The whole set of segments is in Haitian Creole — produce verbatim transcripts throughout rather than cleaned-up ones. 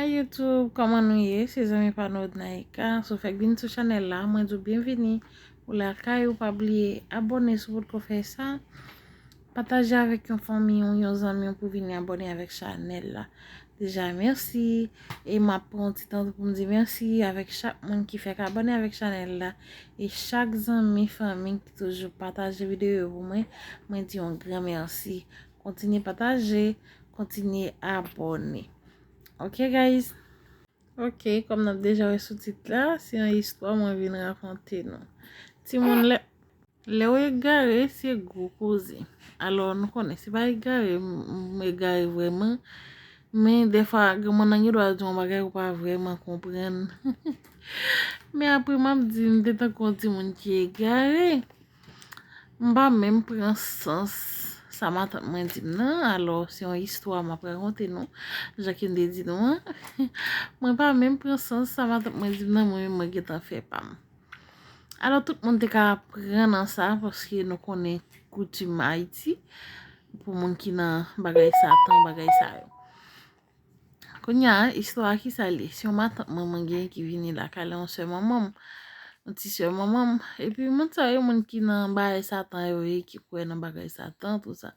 YouTube, kòman nou ye? Se zanmi pa nou Odnaika. Si w fèk vin sou chanèl la, mwen di w byenvini. Ou lakay ou, pa bliye abòne si w potko fè sa. Pataje avèk yon fanmi w, yon zanmi w pou vini abòne avèk chanèl la. Deja, mèsi. E m ap pran yon ti tan pou m di mèsi avèk chak moun ki fèk abòne avèk chanèl la. E chak zanmi, fanmi ki toujou pataje videyo yo pou mwen, mwen di yon gran mèsi. Kontinye pataje, kontinye abòne. Ok, guys? Ok, kòm n ap deja wè sou tit la, se yon istwa mwen vin rakonte nou. Timoun, lè, lè w egare, se gwo koze. Alò, nou konnen, se pa egare, m, m egare vrèman. Men, dèfwa, granmoun nan gen dwa di yon bagay ou pa vrèman konprann. Men apre, m ap di, m te tankou yon timoun ki egare. M pa menm pran sans sa matant mwen di m nan. Alò, se yon istwa m ap rakonte nou, jan ke m te di nou an. Mwen pa menm pran sans sa matant mwen di m nan, mwen menm mwen gentan fè pa m. Alò, tout moun te ka pran nan sa, paske nou konnen koutim Ayiti, pou moun ki nan bagay Satan, bagay sa yo. Kounye a, istwa a ki sa l ye? Se yon matant mwen mwen gen ki vini lakay la, yon sè manman m, yon ti sè manman m. Epi moun sa yo, moun ki nan bagay Satan yo ye, ki kwè nan bagay Satan, tou sa.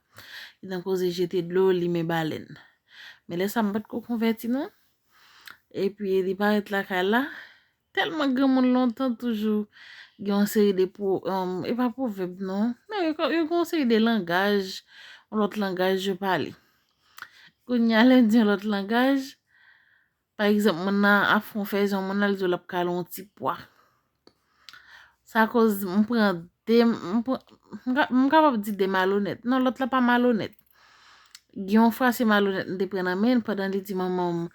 Li nan koze jete dlo, limen balèn. Men lè sa m pa t ko konvèti non. Epi li parèt lakay la, tèlman granmoun lontan toujou gen yon seri de pwo-, um, e pa pwovèb non. Men yo, yo gen yon seri de langaj, yon lòt langaj yo pale. Kounye a, lè m di yon lòt langaj, pa egzanp, moun nan ap fè yon fèzè, yon moun nan li di w l ap kale yon ti pwa. Sa koz m pran de, m pran, m ka-, m kapab di de malonèt. Non, lòt la pa malonèt. Gen yon frase malonèt m te pran nan men l pandan li di manman m,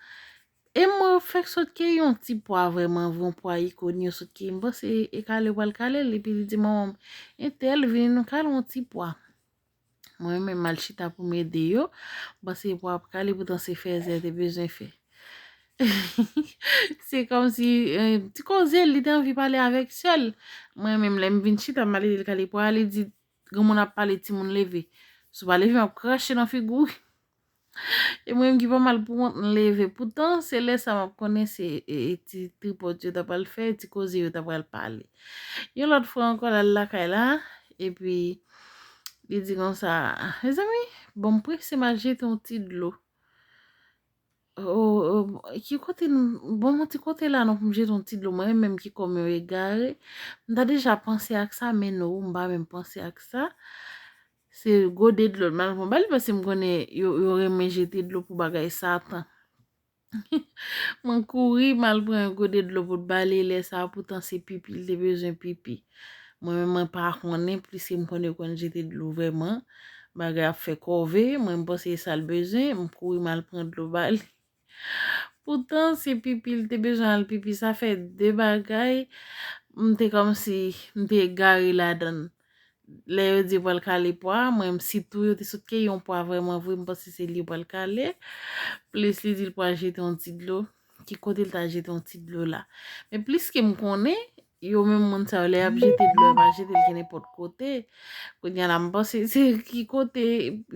e mwen fèk sot ke yon ti pwa vrèman, vre yon pwa ikon, yo sot ke m panse e kale yo pral kale l, epi li di manman m, entèl vini nou kale yon ti pwa. Mwen menm m al chita pou m ede yo. M panse pou ap kale, poutan se fèzè te bezwen fè. Se kòmsi, eh, ti koze, li te anvi pale avèk sè l. Mwen menm, lè m vin chita, m al ede l kale pwa a, li di, granmoun ap pale, timoun leve. Si w pa leve, m ap krache nan figi w. E mwen menm ki pa mal pou wont, m leve. Poutan, se lè sa m ap konnen se, e, e ti tripòt yo ta pral fè, ti koze yo ta pral pale. Yon lòt fwa ankò, l al lakay la, epi li di konsa, mezanmi, bon, m prese m al jete yon ti dlo. O, o, ki kote n-, bon, yon ti kote la non pou m jete yon ti dlo. Mwen menm ki kòm yon egare, m ta deja panse ak sa, men non, m pa menm panse ak sa. Se gode dlo m al pran ba li, paske m konnen yo, yo renmen jete dlo pou bagay Satan. Mwen kouri, m al pran yon gode dlo pou t ba li, lè sa a, poutan se pipi, li te bezwen pipi. Mwen menm, mwen pa konnen, pliske m konnen yo konn jete dlo vrèman. Bagay ap fè kòve, mwen m panse e sa l bezwen, m kouri, m al pran dlo ba li. Poutan, se pipi, li te bezwen al pipi, sa fè de bagay, m te kòmsi, m te egare ladan l. Lè yo di yo pral kale pwa, mwen menm sitou yo te sot ke yon pwa vrèman vre, m panse se li yo pral kale. Plis li di l pral jete yon ti dlo. Ki kote l ta jete yon ti dlo la? Men plis ke m konnen, yo menm moun sa yo, lè y ap jete dlo, yo pa jete l gen nenpòt kote. Kounye a la, m panse se ki kote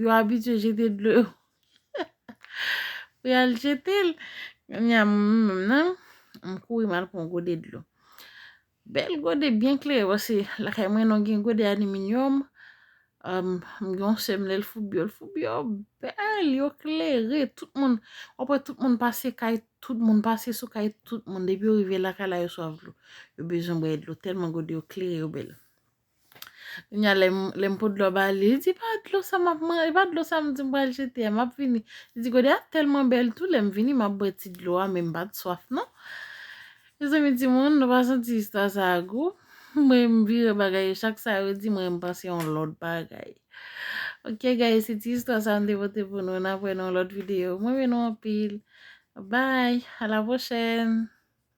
yo abitye jete dlo yo. Pou y al jete l. Kounye a, mwen menm nan, m kouri m al pran yon gode dlo. Bèl gode, byen klere, paske lakay mwen non gen gode aliminyòm. Um, m gen yon sè m, lè l fout byo, l fout byo bèl, yo klere, tout moun, w ap wè tout moun pase kay, tout moun pase sou kay, tout moun, depi yo rive lakay la, yo swaf dlo. Yo bezwen bwè dlo, tèlman gode yo klere, yo bèl. Kounye a, lè m, lè m pot dlo ba li, li di, "Pa dlo sa m ap man-, pa dlo sa m di m pral jete a, m ap vini." Li di, "Gode a tèlman bèl tou, lè m vini, m ap bwè ti dlo a, men m pa t swaf non." Mezanmi, timoun, nou pa santi istwa sa a gou? Mwen, m vire bagay yo, chak sa yo di, mwen, m panse yon lòt bagay. Ok, guys, se ti istwa sa a m te pote pou nou. N ap wè nan yon lòt videyo. Mwen renmen nou anpil. Bye, à la prochaine.